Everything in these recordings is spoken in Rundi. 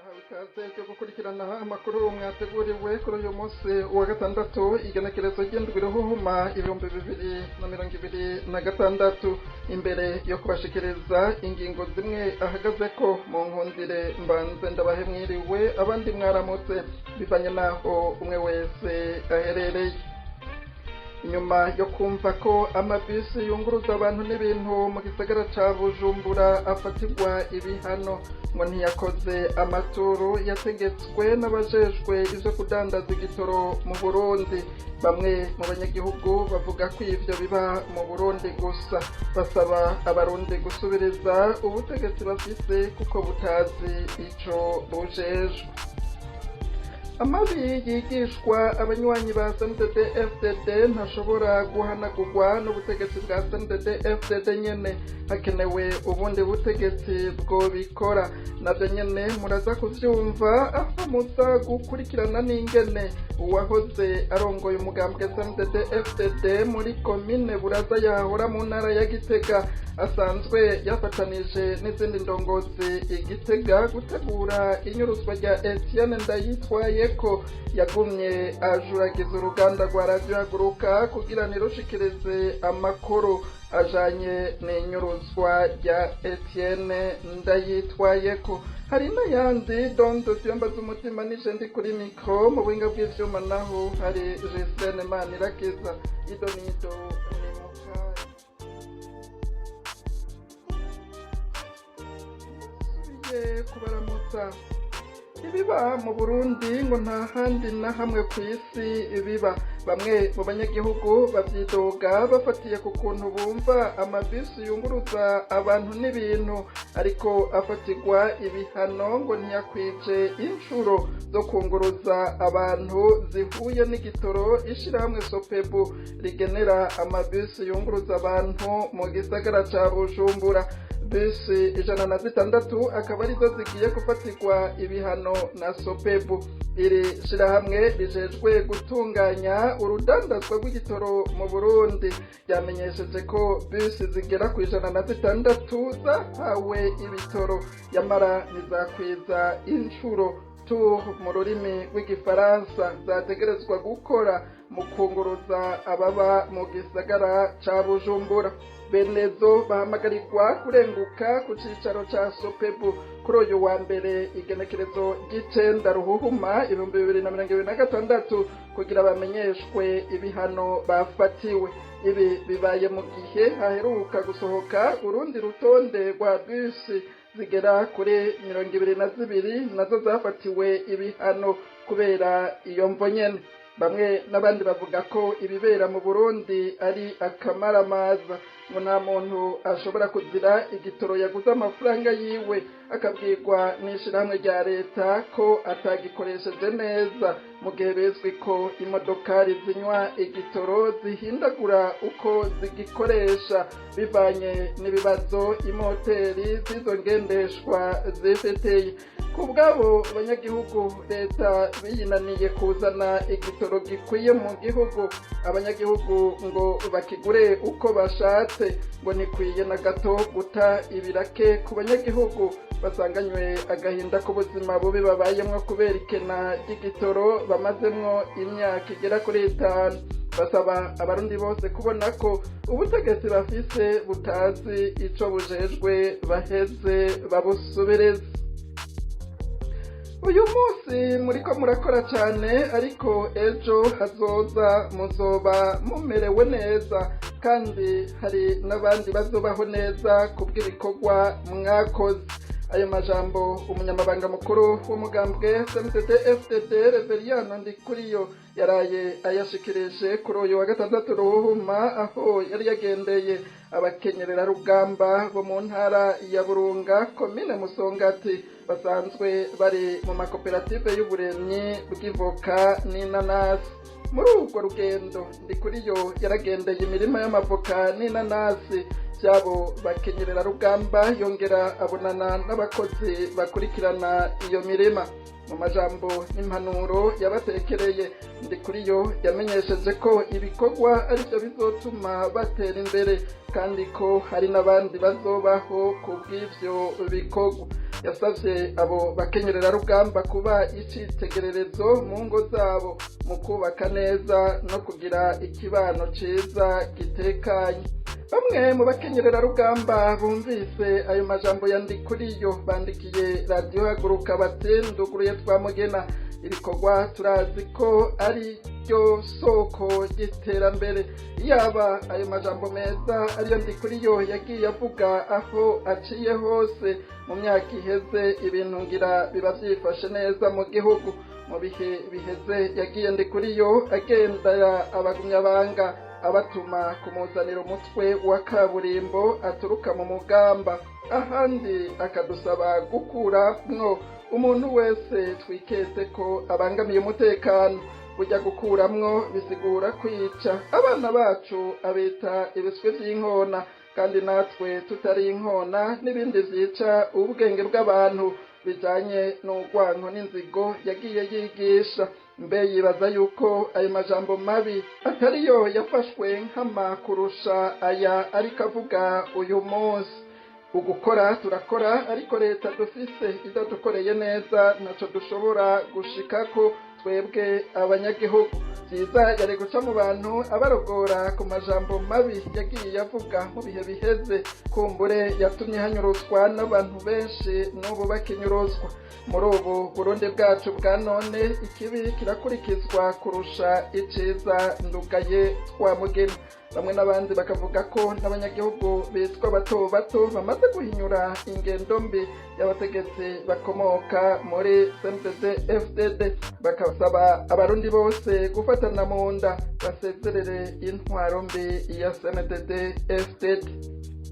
Ikaze ryo gukurikirana amakuru mwateguriwe kuri uyu munsi wa gatandatu, igenekerezo ry'indwi Ruhuhuma 2026. Imbere yo kubashikiriza ingingo zimwe ahagaze ko, mu nkundire mbanze ndabahe mwiriwe, abandi mwaramutse, bivanye n'aho umwe wese aherereye. Nyuma yo kumva ko amabisi yunguruza abantu n'ibintu mu gisagara ca Bujumbura afatirwa ibihano ngo ntiyakoze amaturu yategetswe n'abajejwe ivyo kudandaza igitoro mu Burundi, bamwe mu banyagihugu bavuga ko ivyo biba mu Burundi gusa. Basaba Abarundi gusubiriza ubutegetsi bafise kuko butazi ico bujejwe. Amabi yigishwa abanywanyi ba CNDD FDD ntashobora guhanagurwa n'ubutegetsi bwa CNDD FDD nyene, hakenewe ubundi butegetsi bwobikora. Navyo nyene muraza kuvyumva, aho muza gukurikirana n'ingene uwahoze arongoye umugambwe CNDD FDD muri komine Buraza yahora mu ntara ya Gitega asanzwe yafatanije n'izindi ndongozi i Gitega gutegura inyuruzwa rya Etienne Ndayitwaye ko yagumye ajuragiza uruganda rwa Radiyo Haguruka kugira ntirushikirize amakuru ajanye n'inyuruzwa rya Etienne Ndayitwayeko. Hari n'ayandi. Dondo tuyambaza umutima nije ndi kuri mikro, mu buhinga bw'ivyuma naho hari Gisene Manirakiza. Ido nido ni mukanya. Nsubiye kubaramutsa. Ibiba mu Burundi ngo nta handi na hamwe ku isi biba. Bamwe mu banyagihugu bavyidoga bafatiye ku kuntu bumva amabisi yunguruza abantu n'ibintu ariko afatirwa ibihano ngo ntiyakwije incuro zo kunguruza abantu zihuye n'igitoro ishirahamwe Sopebu rigenera amabisi yunguruza abantu mu gisagara ca Bujumbura. Bisi 106 akaba arizo zigiye gufatirwa ibihano na Sopebu. Iri shirahamwe rijejwe gutunganya urudandazwa rw'igitoro mu Burundi ryamenyesheje ko bisi zigera ku 106 zahawe ibitoro, yamara ntizakwiza incuro, tour mu rurimi rw'Igifaransa, zategerezwa gukora mu kunguruza ababa mu gisagara ca Bujumbura. Benezo bahamagarirwa kurenguka ku cicaro ca Sopebu kuri uyu wa mbere, igenekerezo ry'icenda Ruhuhuma 2026, kugira bamenyeshwe ibihano bafatiwe. Ibi bibaye mu gihe haheruka gusohoka urundi rutonde rwa bisi zigera kuri 22 nazo zafatiwe ibihano kubera iyo mvo nyene. Bamwe n'abandi bavuga ko ibibera mu Burundi ari akamaramaza, ngo nta muntu ashobora kuzira igitoro yaguze amafaranga yiwe akabwirwa n'ishirahamwe rya leta ko atagikoresheje neza, mu gihe bizwi ko imodokari zinywa igitoro zihindagura uko zigikoresha bivanye n'ibibazo imoteri z'izo ngendeshwa zifiteye. Ku bw'abo banyagihugu, leta biyinaniye kuzana igitoro gikwiye mu gihugu, abanyagihugu ngo bakigure uko bashatse, ngo ntikwiye na gato guta ibirake ku banyagihugu basanganywe agahinda k'ubuzima bubi babayemwo kubera ikena ry'igitoro bamazemwo imyaka igera kuri 5. Basaba Abarundi bose kubona ko ubutegetsi bafise butazi ico bujejwe, baheze babusubirize. Uyu munsi muriko murakora cyane, ariko ejo hazoza muzoba mumerewe neza, kandi hari n'abandi bazobaho neza kubw'ibikorwa mwakoze. Ayo majambo umunyamabanga mukuru w'umugambwe CNDD FDD, Reveriyano Ndikuriyo, yaraye ayashikirije kuri uyu wa gatandatu Ruhuma, aho yari yagendeye abakenyererarugamba bo mu ntara ya Burunga, komine Musongati, basanzwe bari mu makoperative y'uburemyi bw'ivoka n'inanasi. Muri urwo rugendo, Ndikuriyo yaragendeye imirima y'amavoka n'inanasi. vy'abo bakenyererarugamba, yongera abonana n'abakozi bakurikirana iyo mirima. Mu majambo n'impanuro yabatekereye, Ndikuriyo yamenyesheje ko ibikorwa arivyo bizotuma batera imbere, kandi ko hari n'abandi bazobaho ku bw'ivyo bikorwa. Yasavye abo bakenyererarugamba kuba icitegererezo mu ngo zabo mu kubaka neza no kugira ikibano ciza gitekanye. Bamwe mu bakenyererarugamba bumvise ayo majambo ya Ndikuriyo bandikiye Radiyo Haguruka bati: "Nduguruye Twamugena, ibikorwa turazi ko ari ryo soko ry'iterambere. Yaba ayo majambo meza ariyo Ndikuriyo yagiye avuga aho aciye hose mu myaka iheze, ibintu ngira biba vyifashe neza mu gihugu. Mu bihe biheze yagiye Ndikuriyo agendera abagumyabanga, abatuma kumuzanira umutwe wa kaburimbo aturuka mu mugamba, ahandi akadusaba gukuramwo umuntu wese twiketse ko abangamiye umutekano. Burya gukuramwo bisigura kwica. Abana bacu abita ibiswi vy'inkona, kandi natwe tutari inkona n'ibindi vyica ubwenge bw'abantu bijanye n'urwanko n'inzigo yagiye yigisha. Mbe yibaza yuko ayo majambo mabi atariyo yafashwe nkama kurusha aya ariko avuga uyu munsi? Ugukora turakora, ariko leta dufise idadukoreye neza ntaco dushobora gushikako twebwe abanyagihugu. Vyiza yari guca mu bantu abarogora ku majambo mabi yagiye avuga mu bihe biheze, kumbure yatumye hanyuruzwa n'abantu benshi n'ubu bakinyuruzwa. Muri ubu Burundi bwacu bwa none ikibi kirakurikizwa kurusha iciza. Ndugaye Twamugena." Bamwe n'abandi bakavuga ko n'abanyagihugu bitwa bato bato bamaze guhinyura ingendo mbi y'abategetsi bakomoka muri CNDD FDD, bakasaba abarundi bose gufatana mu nda basezerere intwaro mbi ya CNDD FDD.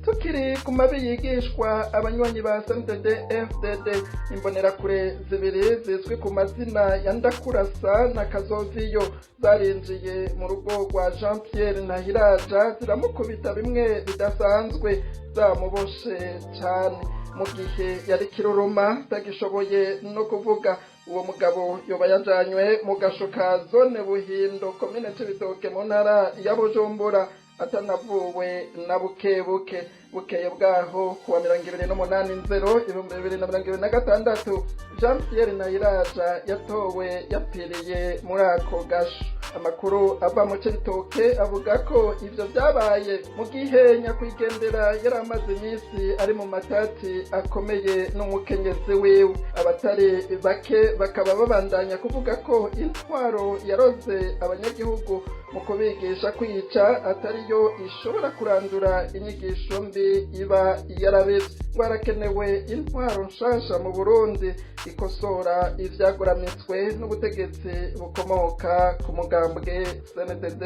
Tukiri ku mabi yigishwa abanywanyi ba CNDD FDD, imbonerakure zibiri zizwi ku mazina ya Ndakurasa na Kazoviyo zarinjiye mu rugo rwa Jean Pierre Ntahiraja, ziramukubita bimwe bidasanzwe, zamuboshe cane mu gihe yari kiruruma atagishoboye no kuvuga. Uwo mugabo yoba yajanywe mu gasho ka zone Buhindo, komine Cibitoke, mu ntara ya Bujumbura, atanavuwe na bukebuke. Bukeye bwaho, kuwa 28 Nzero 2026, Jean Pierre Ntahiraja yatowe yapfiriye muri ako gasho. Amakuru ava mu Cibitoke avuga ko ivyo vyabaye mu gihe nyakwigendera yari amaze iminsi ari mu matati akomeye n'umukenyezi wiwe. Abatari bake bakaba babandanya kuvuga ko intwaro yaroze abanyagihugu mu kubigisha kwica atariyo ishobora kurandura inyigisho mbi iba yarabivye. Ngo harakenewe intwaro nshasha mu Burundi ikosora ivyagoramitswe n'ubutegetsi bukomoka ku mugambwe CNDD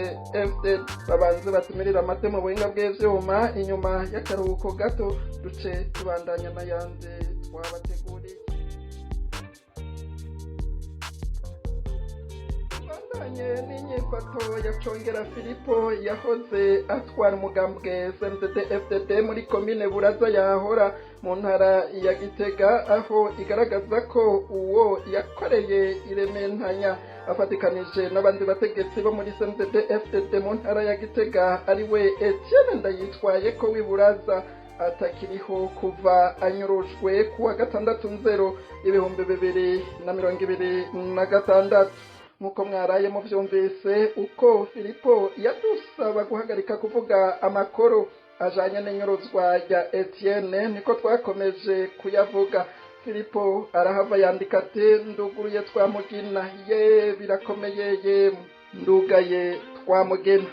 FDD. Babanze batumirira amate mu buhinga bw'ivyuma. Inyuma y'akaruhuko gato duce tubandanya n'ayandi twabateguriye. Tubandanye n'inyifato ya Congera Filipo yahoze atwara umugambwe CNDD FDD muri komine Buraza yahora mu ntara ya Gitega, aho igaragaza ko uwo yakoreye irementanya afatikanije n'abandi bategetsi bo muri CNDD FDD mu ntara ya Gitega, ari we Etienne Ndayitwaye ko w'Iburaza, atakiriho kuva anyurujwe kuwa 6 Nzero 2026. Nk'uko mwaraye muvyumvise uko Filipo yadusaba guhagarika kuvuga amakuru ajanye n'inyuruzwa rya Etienne, niko twakomeje kuyavuga. Filipo arahava yandika ati: "Nduguruye Twamugina, ye birakomeye, ye ndugaye Twamugina."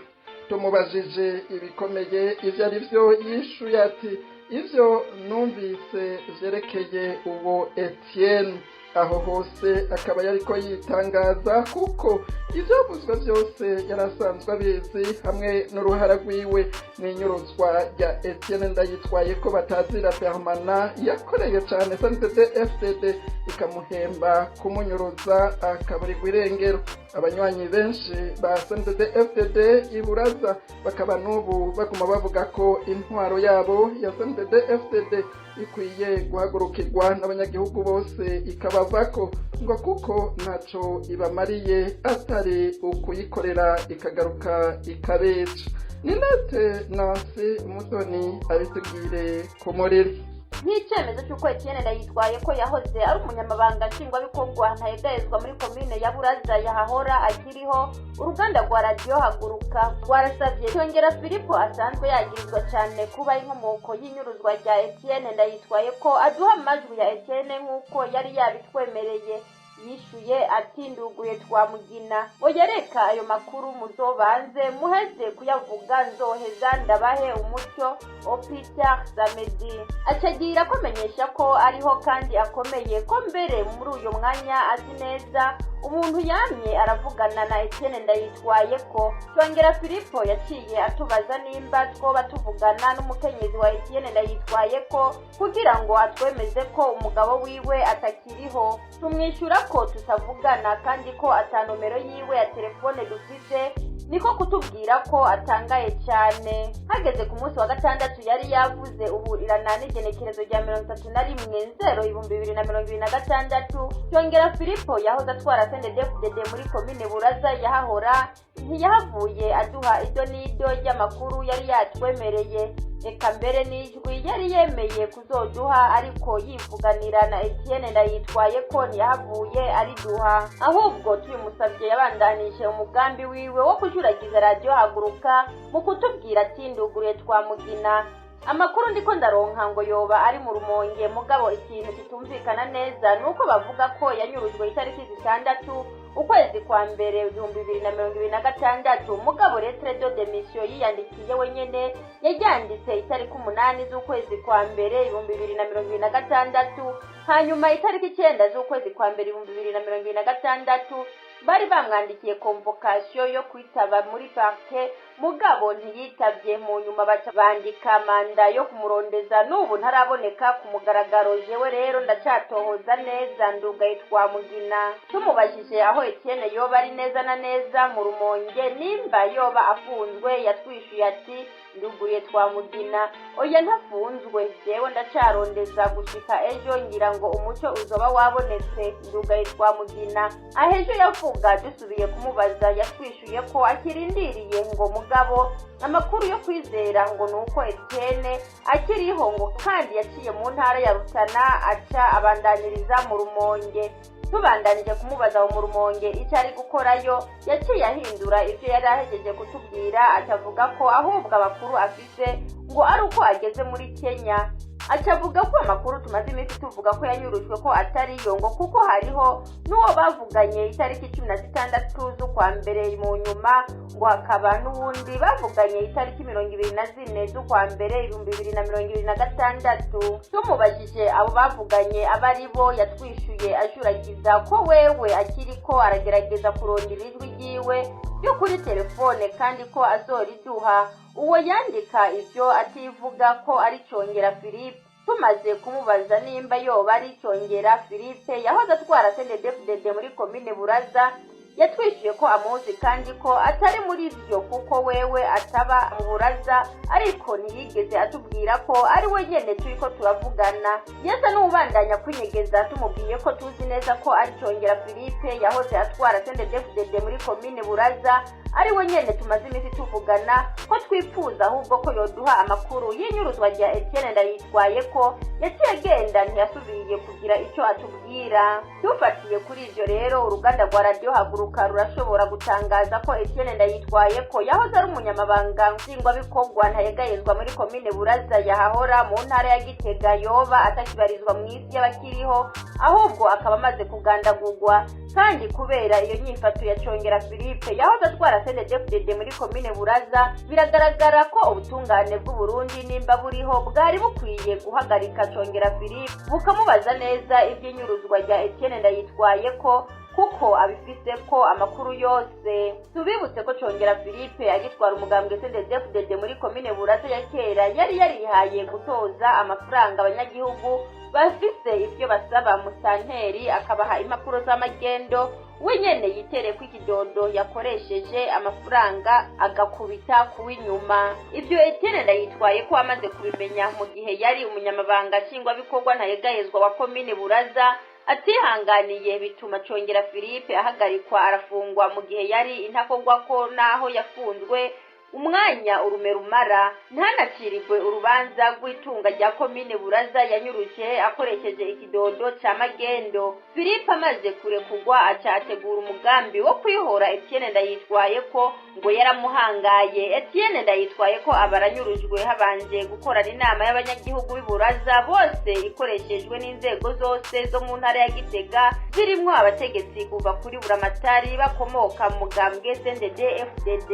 Tumubajije ibikomeye ivyo ari vyo, yishuye ati: "Ivyo numvise vyerekeye uwo Etienne." Aho hose akaba yariko yitangaza, kuko ivyavuzwe vyose yari asanzwe abizi, hamwe n'uruhara rwiwe mw'inyuruzwa rya Etienne Ndayitwaye ko batazira Permana, yakoreye cane CNDD FDD, ikamuhemba kumunyuruza akaburirwa irengero. Abanywanyi benshi ba CNDD FDD iburaza bakaba n'ubu baguma bavuga ko intwaro yabo ya CNDD FDD ikwiye guhagurukirwa n'abanyagihugu bose, ikabavako, ngo kuko ntaco ibamariye atari ukuyikorera ikagaruka ikabica. Ninete Nancy Mutoni abitubwire ku muriri. Nk'icyemezo cy'uko Etienne Ndayitwaye ko yahoze ari umunyamabanga nshingwabikorwa ntayegayezwa muri komine ya Buraza yahahora akiriho, uruganda rwa Radiyo Haguruka rwarasabye Cyongera Filipo, asanzwe yagirizwa cyane kuba inkomoko y'inyuruzwa rya Etienne Ndayitwaye, ko aduha amajwi ya Etienne nk'uko yari yabitwemereye. Yishuye ati: "Nduguye Twamugina, oya, reka ayo makuru muzobanze muheze kuyavuga, nzoheza ndabahe umucyo au plus tard samedi." Acagira ko amenyesha ko ariho kandi akomeye, ko mbere muri uyu mwanya azi neza umuntu yamye aravugana na Etienne Ndayitwaye. Ko Cyongera Filipo yaciye atubaza nimba twoba tuvugana n'umukenyezi wa Etienne Ndayitwaye, ko kugira ngo atwemeze ko umugabo wiwe atakiriho. Tumwishyura ko tutavugana kandi ko ata nomero yiwe ya telefone dufise. Niko kutubwira ko atangaye cyane. Hageze ku munsi wa gatandatu yari yavuze, ubu irana n'igenekerezo rya 31/0/2026, Cyongera Filipo yahoze atwara CNDD-FDD muri komine Buraza yahahora ntiyahavuye aduha ido n'ido ry'amakuru yari yatwemereye, reka mbere n'ijwi yari yemeye kuzoduha ariko yivuganira na Etienne Ndayitwaye ko ntiyahavuye ariduha. Ahubwo tubimusabye yabandanije umugambi wiwe wo kujuragiza Radiyo Haguruka mu kutubwira ati: "Nduguruye Twamugina, amakuru ndiko ndaronka ngo yoba ari mu Rumonge. Mugabo ikintu kitumvikana neza ni uko bavuga ko yanyurujwe itariki 6 ukwezi kwa mbere 2026, mugabo lettre de démission yiyandikiye wenyene yaryanditse itariki 8 z'ukwezi kwa mbere 2026. Hanyuma itariki 9 z'ukwezi kwa mbere 2026 bari bamwandikiye convocation yo kwitaba muri parquet, mugabo ntiyitavye. Mu nyuma baca bandika mandat yo kumurondeza, n'ubu ntaraboneka ku mugaragaro. Jewe rero ndacatohoza neza, ndugaye Twamugina." Tumubajije aho Etienne yoba ari neza na neza mu Rumonge, nimba yoba afunzwe, yatwishuye ati: "Nduguye Twamugina, oya, ntafunzwe, jewe ndacarondeza gushika ejo, ngira ngo umuco uzoba wabonetse, ndugaye Twamugina." Ahejo yavuga, dusubiye kumubaza, yatwishuye ko akirindiriye, ngo mugabo amakuru yo kwizera ngo ni uko Etienne akiriho, ngo kandi yaciye mu ntara ya Rutana aca abandaniriza mu Rumonge. Tubandanije kumubaza aho mu Rumonge icyo ari gukorayo, yaciye ahindura ibyo yari ahejeje kutubwira, acavuga ko ahubwo amakuru afise ngo ari uko ageze muri Kenya. Acavuga ko amakuru tumaze iminsi tuvuga ko yanyurujwe ko atariyo, ngo kuko hariho n'uwo bavuganye itariki 16 z'ukwa mbere, mu nyuma ngo hakaba n'uwundi bavuganye itariki 24 z'ukwa mbere 2026. Tumubajije abo bavuganye abo ari bo, yatwishuye ajuragiza ko wewe akiriko aragerageza kurondera ijwi ryiwe ryo kuri telefone kandi ko azoriduha. Uwo yandika ibyo ativuga ko ari Congera Philippe. Tumaze kumubaza nimba yoba ari Congera Philippe yahoze atwara CNDD-FDD muri komine Buraza, yatwishyuye ko amuzi kandi ko atari muri byo, kuko wewe ataba mu Buraza, ariko ntiyigeze atubwira ko ari we nyene turiko turavugana. Yasa n'uwubandanya kwinyegeza. Tumubwiye ko tuzi neza ko ari Congera Philippe yahoze atwara CNDD-FDD muri komine Buraza, ari we nyene tumaze iminsi tuvugana, ko twipfuza ahubwo ko yoduha amakuru y'inyuruzwa rya Etienne Ndayitwaye ko, yaciye agenda, ntiyasubiye kugira icyo atubwira. Dufatiye kuri ivyo rero, uruganda rwa Radiyo Haguruka rurashobora gutangaza ko Etienne Ndayitwaye ko yahoze ari umunyamabanga nshingwabikorwa ntayegayezwa muri komine Buraza yahahora mu ntara ya Gitega yoba atakibarizwa mu isi y'abakiriho, ahubwo akaba amaze kugandagurwa. Kandi kubera iyo nyifato ya Congera Philippe yahoze atwara CNDD-FDD muri komine Buraza, biragaragara ko ubutungane bw'Uburundi, nimba buriho, bwari bukwiye guhagarika Congera Philippe bukamubaza neza iby'inyuruzwa rya Etienne Ndayitwaye ko. Kuko abifise ko amakuru yose. Tubibutse ko Congera Philippe agitwara umugambwe CNDD-FDD muri komine Buraza ya kera yari yarihaye gutoza amafaranga abanyagihugu bafise ivyo basaba musanteri, akabaha impapuro z'amagendo, we nyene yitere ko ikidodo yakoresheje amafaranga agakubita kuw'inyuma. Ivyo Etienne Ndayitwaye ko amaze kubimenya mu gihe yari umunyamabanga nshingwabikorwa ntayegayezwa wa komine Buraza atihanganiye, bituma Congera Philippe ahagarikwa, arafungwa mu gihe yari intakogwako. Naho yafunzwe umwanya urume rumara, ntanacirirwe urubanza rw'itunga rya komine Buraza yanyuruje akoresheje ikidodo ca magendo. Philippe amaze kurekugwa aca ategura umugambi wo kwihora Etienne Ndayitwaye ko ngo yaramuhangaye. Etienne Ndayitwaye ko aba aranyurujwe habanje gukorana inama y'abanyagihugu b'i Buraza bose, ikoreshejwe n'inzego zose zo mu ntara ya Gitega, zirimwo abategetsi kuva kuri buramatari bakomoka mu mugambwe CNDD FDD.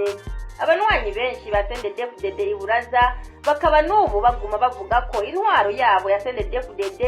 Abanywanyi benshi ba CNDD-FDD i Buraza bakaba n'ubu baguma bavuga ko intwaro yabo ya CNDD-FDD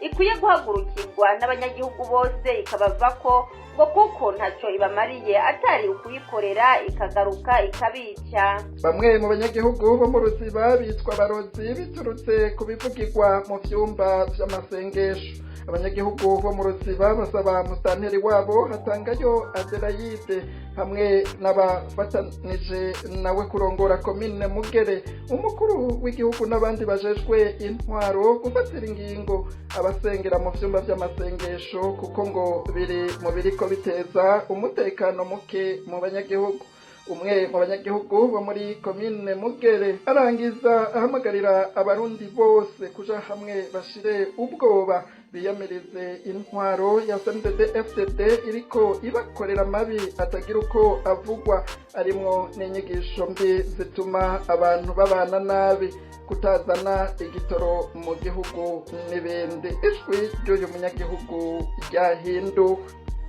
ikwiye guhagurukirwa n'abanyagihugu bose, ikabavako ngo kuko ntaco ibamariye atari ukuyikorera ikagaruka ikabica. Bamwe mu banyagihugu bo mu Ruziba bitwa abarozi biturutse ku bivugirwa mu vyumba vy'amasengesho. Abanyagihugu bo mu Ruziba basaba musitanteri wabo Hatangayo Adelayide hamwe n'abafatanije nawe kurongora komine Mugere, umukuru w'igihugu n'abandi bajejwe intwaro gufatira ingingo abasengera mu vyumba vy'amasengesho, kuko ngo biri mu biriko biteza umutekano muke mu banyagihugu. Umwe mu banyagihugu bo muri komine Mugere arangiza ahamagarira Abarundi bose kuja hamwe bashire ubwoba, biyamirize intwaro ya CNDD FDD iriko ibakorera amabi atagira uko avugwa, arimwo n'inyigisho mbi zituma abantu babana nabi, kutazana igitoro mu gihugu n'ibindi. Ijwi ry'uyu munyagihugu ryahinduwe.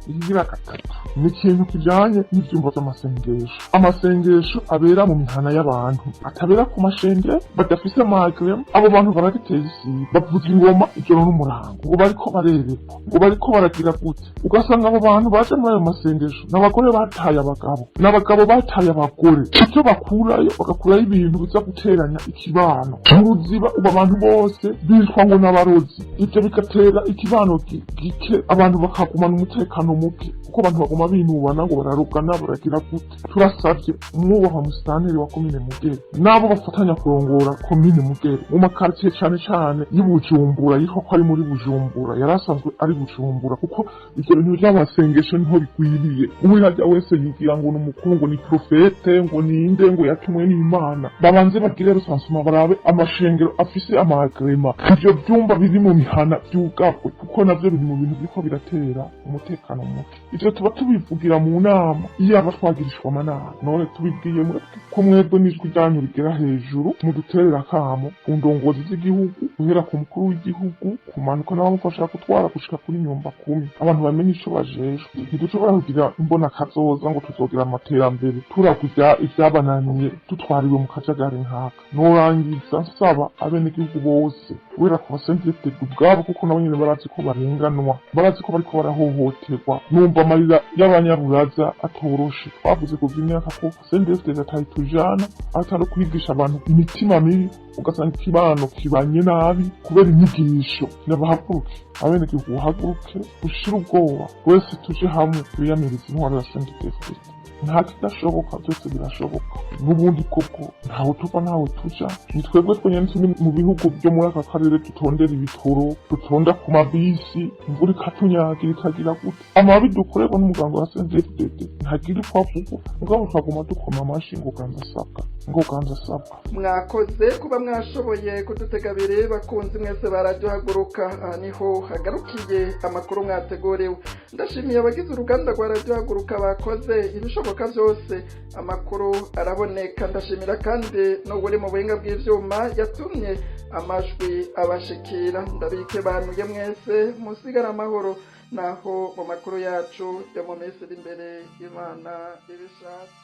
Ikigira gatatu ni ikintu kijanye n'ivyumba vy'amasengesho. Amasengesho abera mu mihana y'abantu, atabera ku mashengero badafise ama agrément. Abo bantu baragiteza isi, bavuza ingoma ijoro n'umurango, ngo bariko barerekwa, ngo bariko baragira gute. Ugasanga abo bantu baje muri ayo masengesho ni abagore bataye abagabo, ni abagabo bataye abagore. Icyo bakurayo, bagakurayo ibintu biza guteranya ikibano. Mu Ruziba ubu abantu bose bitwa ngo n'abarozi. Ivyo bigatera ikibano gike, abantu bakagumana umutekano muke, kuko abantu baguma binubana ngo bararugana, baragira gute. Turasavye umwubahwa musitanteri wa komine Mugere n'abo bafatanya kurongora komine Mugere, mu makaritiye cane cane y'i Bujumbura, yitwa ko ari muri Bujumbura, yari asanzwe ari Bujumbura, kuko ivyo bintu vy'amasengesho niho bigwiriye. Uwihajya wese yigira ngo ni umukuru, ngo ni prophète, ngo ninde, ngo yatumwe n'Imana. Babanze bagire recensement, barabe amashengero afise ama agrément. Ivyo vyumba biri mu mihana vyugabwe, kuko navyo biri mu bintu biriko biratera umutekano muke. Ivyo tuba tubivugira mu nama, iyaba twagirishwa amanama. None tubibwiye mwebwe ko mwebwe n'ijwi ryanyu rigera hejuru, muduterera akamo ku ndongozi z'igihugu, guhera ku mukuru w'igihugu kumanuka n'abamufasha gutwara gushika kuri nyumba kumi, abantu bamenye ico bajejwe. Ntidushobora kugira imbona kazoza ngo tuzogira amaterambere turaguza ivyabananiye, dutwariwe mu kajagari nkaka. Norangiza nsaba abenegihugu bose, guhera ku ba CNDD-FDD ubwabo, kuko nabo nyene barazi ko barenganwa, barazi ko bariko barahohoterwa. Numva amarira y'Abanyaburaza atoroshe. Twavuze kuva imyaka ko CNDD-FDD atayitujana, atari kwigisha abantu imitima mibi, ugasanga ikibano kibanye nabi kubera inyigisho. Nabahaguruke, abenegihugu bahaguruke, ushire ubwoba, wese tuje hamwe twiyamirize intwaro ya CNDD-FDD. Nta kidashoboka, byose birashoboka. N'ubundi koko ntawe tuva ntawe tuja, ni twebwe twenyene turi mu bihugu byo muri aka karere dutondera ibitoro, dutonda ku mabisi, imvura ikatunyagira ikagira gute. Amabi dukorerwa n'umuganga wa CNDD-FDD ntagira uko avugwa, mugabo tukaguma dukoma amashi ngo ganza sabwa, ngo ganza sabwa. Mwakoze kuba mwashoboye kudutega abiri, bakunzi mwese bararyohaguruka. Aha niho hagarukiye amakuru mwateguriwe. Ndashimiye abagize uruganda rwa Radiyo bakoze ibishoboka byose amakuru araboneka. Ndashimira kandi n'uwuri mu buhinga bw'ivyuma yatumye amajwi abashikira. Ndabike banuye mwese, musigara amahoro naho mu makuru yacu yo mu minsi iri imbere, Imana ibishaka.